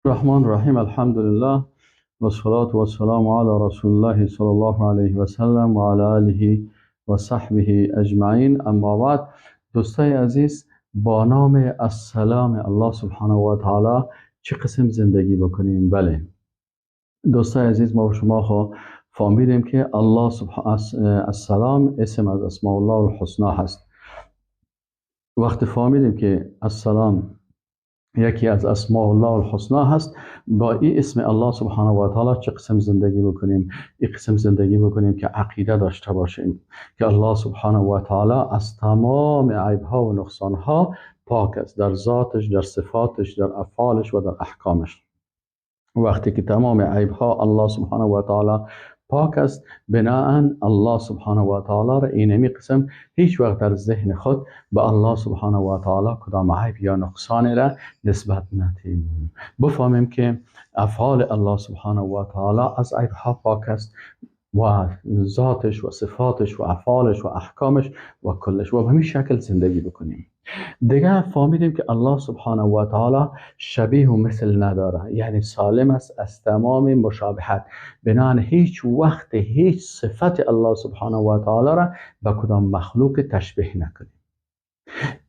الرحمن الرحیم. الحمدلله و الصلاة و السلام علی رسول الله صلی الله علیه و سلم و علی آله و صحبه اجمعین. اما بعد، دوستای عزیز، با نام السلام الله سبحانه و تعالی چه قسم زندگی بکنیم؟ بله دوستای عزیز، ما و شما خو فهمیدیم که الله سبحانه السلام اسم از اسماء الله الحسنا هست. وقتی فهمیدیم که السلام یکی از اسماء الله الحسنا هست، با این اسم الله سبحانه و تعالی چه قسم زندگی بکنیم؟ این قسم زندگی بکنیم که عقیده داشته باشیم که الله سبحانه و تعالی از تمام عیب ها و نقصان ها پاک است، در ذاتش، در صفاتش، در افعالش و در احکامش. وقتی که تمام عیب ها الله سبحانه و تعالی پاک است، بناءً الله سبحانه و تعالی را اینمی قسم هیچ وقت در ذهن خود به الله سبحانه و تعالی کدام عیب یا نقصان را نسبت ندهیم. بفهمیم که افعال الله سبحانه و تعالی از عیب ها پاک است و ذاتش و صفاتش و افعالش و احکامش و کلش، و به همین شکل زندگی بکنیم. دیگه فهمیدیم که الله سبحانه و تعالی شبیه و مثل نداره، یعنی سالم است از تمام مشابهت. بنابراین هیچ وقت هیچ صفت الله سبحانه و تعالی را به کدام مخلوق تشبیه نکنیم.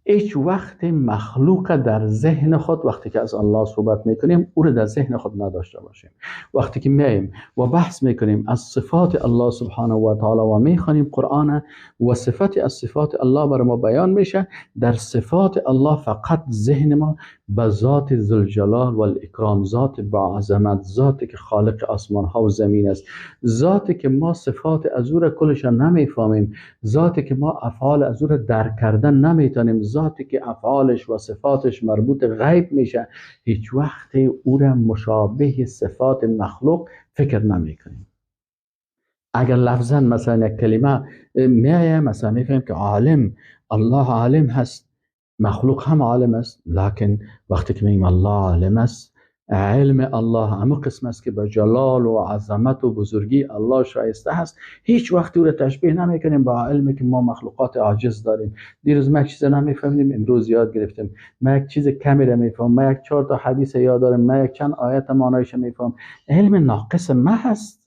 هیچ وقت مخلوق در ذهن خود وقتی که از الله صحبت میکنیم او رو در ذهن خود نداشته باشیم. وقتی که میایم و بحث میکنیم از صفات الله سبحانه و تعالی و میخوانیم قرآن و صفت از صفات الله بر ما بیان میشه، در صفات الله فقط ذهن ما به ذات ذوالجلال و الاکرام، ذات با عظمت، ذاتی که خالق آسمان ها و زمین است، ذاتی که ما صفات از او را کلش نمیفهمیم، ذاتی که ما افعال از او را درک کردن نمیتونیم، ذاتی که افعالش و صفاتش مربوط غیب میشه، هیچ وقت او را مشابه صفات مخلوق فکر نمیکنیم. اگر لفظا مثلا یک کلمه میایه، مثلا میفهمیم که عالم، الله عالم هست، مخلوق هم عالم است، لکن وقتی که میگیم الله عالم است، علم الله همه قسم است که به جلال و عظمت و بزرگی الله شایسته هست، هیچ وقت او را تشبیه نمیکنیم با علمی که ما مخلوقات عاجز داریم. دیروز ما یک چیز نمیفهمیدیم، امروز یاد گرفتیم. ما یک چیز کمی را میفهمم، ما یک 4 تا حدیث یاد دارم، ما یک چند آیت معنایش میفهمم. علم ناقص ما هست،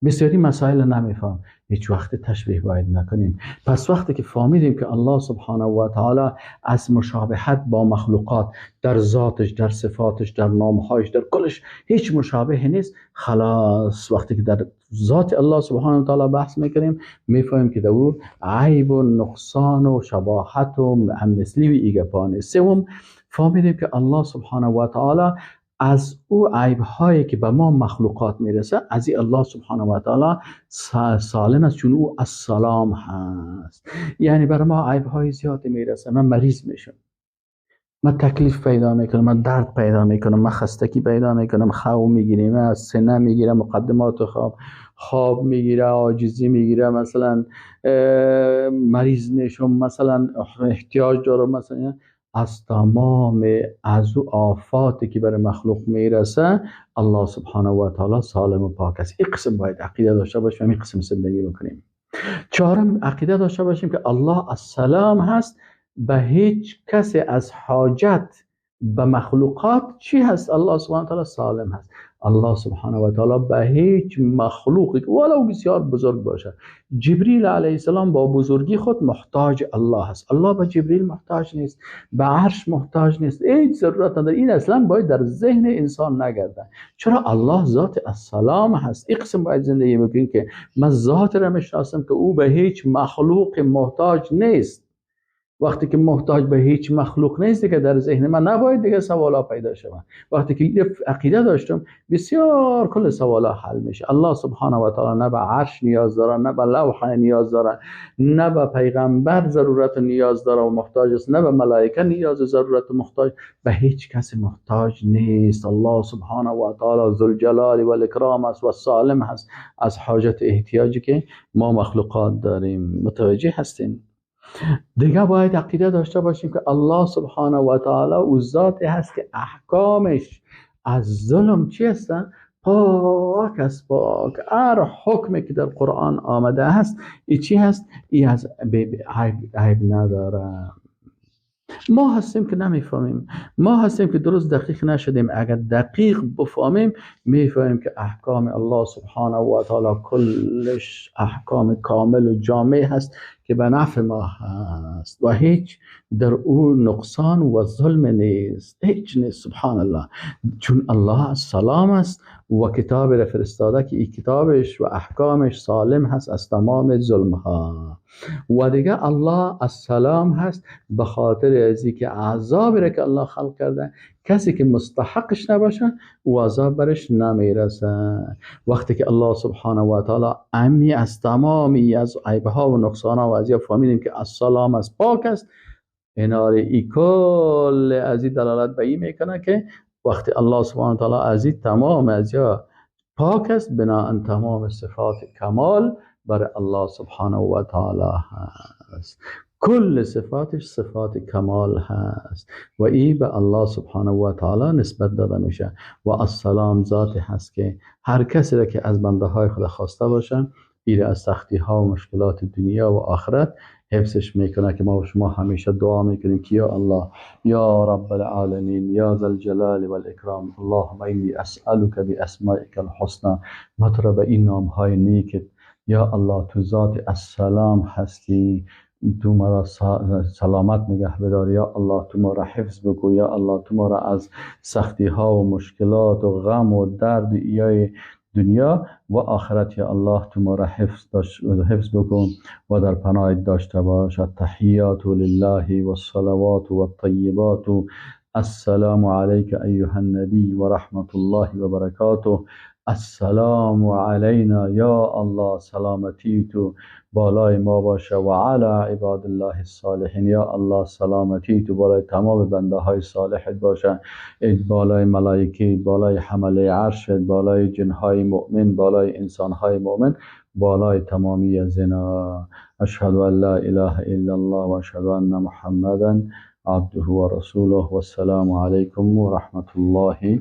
بسیاری مسائل نمیفهم، هیچ وقت تشبیه باید نکنیم. پس وقتی که فهمیدیم که الله سبحانه و تعالی از مشابهت با مخلوقات در ذاتش، در صفاتش، در نامهایش، در کلش هیچ مشابه نیست، خلاص وقتی که در ذات الله سبحانه و تعالی بحث میکنیم میفهمیم که در او عیب و نقصان و شباهت و همثلی و ایگپا نیست. سوم، فهمیدیم که الله سبحانه و تعالی از او عیب هایی که به ما مخلوقات میرسه، از این الله سبحانه و تعالی سالم است، چون او السلام هست. یعنی برای ما عیب های زیادی میرسه، من مریض میشم، من تکلیف پیدا میکنم، من درد پیدا میکنم، من خستگی پیدا میکنم، خواب میگیرم، من از سنه میگیرم، مقدمات خواب میگیره، عاجزی میگیره، مثلا مریض میشم، مثلا احتیاج دارم، مثلا از تمام از او آفاتی که برای مخلوق میرسه الله سبحانه و تعالی سالم و پاک است. این قسم باید عقیده داشته باشیم، این قسم زندگی بکنیم. چهارم، عقیده داشته باشیم که الله السلام هست، به هیچ کسی از حاجت به مخلوقات چی هست؟ الله سبحانه و تعالی سالم هست. الله سبحانه و تعالی به هیچ مخلوقی ولو بسیار بزرگ باشه، جبریل علیه السلام با بزرگی خود محتاج الله هست، الله به جبریل محتاج نیست، به عرش محتاج نیست، هیچ ضرورت نداره. این اصلا باید در ذهن انسان نگرده. چرا؟ الله ذات السلام هست. این قسم باید زندگی بکنیم که من ذات را میشناسم که او به هیچ مخلوق محتاج نیست. وقتی که محتاج به هیچ مخلوق نیست، دیگه در ذهن من نباید دیگه سوالا پیدا شود. وقتی که عقیده داشتم، بسیار کل سوالا حل میشه. الله سبحانه و تعالی نه به عرش نیاز داره، نه به لوح نیاز داره، نه به پیغمبر ضرورت نیاز داره و محتاج است، نه به ملائکه نیاز و ضرورت محتاج، به هیچ کس محتاج نیست. الله سبحانه و تعالی ذوالجلال و الاکرام است و سالم هست از حاجت احتیاجی که ما مخلوقات داریم. متوجه هستین؟ دیگه باید عقیده داشته باشیم که الله سبحانه و تعالی او ذاتی هست که احکامش از ظلم چی هستن؟ پاک است، پاک. هر حکمی که در قرآن آمده هست، ای چی هست؟ ای از عیب نداره. ما هستیم که نمیفهمیم، ما هستیم که درست دقیق نشدیم. اگر دقیق بفهمیم میفهمیم که احکام الله سبحانه و تعالی کلش احکام کامل و جامع هست که به نفع ما هست و هیچ در او نقصان و ظلم نیست، هیچ نیست. سبحان الله. چون الله سلام است و کتاب را فرستاده که این کتابش و احکامش سالم هست از تمام ظلم ها. و دیگه الله السلام هست به خاطر از اینکه عذاب را که الله خلق کرده کسی که مستحقش نباشه و عذاب برش نمیرسه. وقتی که الله سبحانه و تعالی امی از تمامی از عیبها و نقصانها و از یا فهمیدیم که السلام از پاک است، اینار ای کل از این دلالت به این میکنه که وقتی الله سبحانه و تعالی از این تمام از یا پاک است، بناءً تمام صفات کمال بر الله سبحانه و تعالی هست. کل صفاتش صفات کمال هست و ای به الله سبحانه و تعالی نسبت داده میشه. و السلام ذات هست که هر کسی را که از بنده های خود خواسته باشه ای را از سختی ها و مشکلات دنیا و آخرت حفظش میکنه. که ما و شما همیشه دعا میکنیم که یا الله، یا رب العالمین، یا ذا الجلال والاکرام، اللهم انی اسألک باسمائک الحسنی، ما تو را به این نام های نیکت یا الله تو ذات السلام هستی، تو مرا سلامت نگه بدار، یا الله تو ما را حفظ بکن، یا الله تو ما را از سختی ها و مشکلات و غم و درد ایای دنیا و آخرت یا الله تو ما را حفظ بکن و در پناهت داشته باش. التحیات لله والصلوات والطیبات، السلام علیک ایها النبی و رحمت الله و برکاته، السلام علینا یا الله سلامتی تو بالای ما باشه و علی عباد الله الصالحین، یا الله سلامتی تو بالای تمام بنده های صالحت باشه، بالای ملائکه، بالای حمله عرشت، بالای جنهای مؤمن، بالای انسانهای مؤمن، بالای تمامی زنا. اشهد ان لا اله الا الله و اشهد ان محمدا عبده و رسوله و السلام علیکم و رحمت الله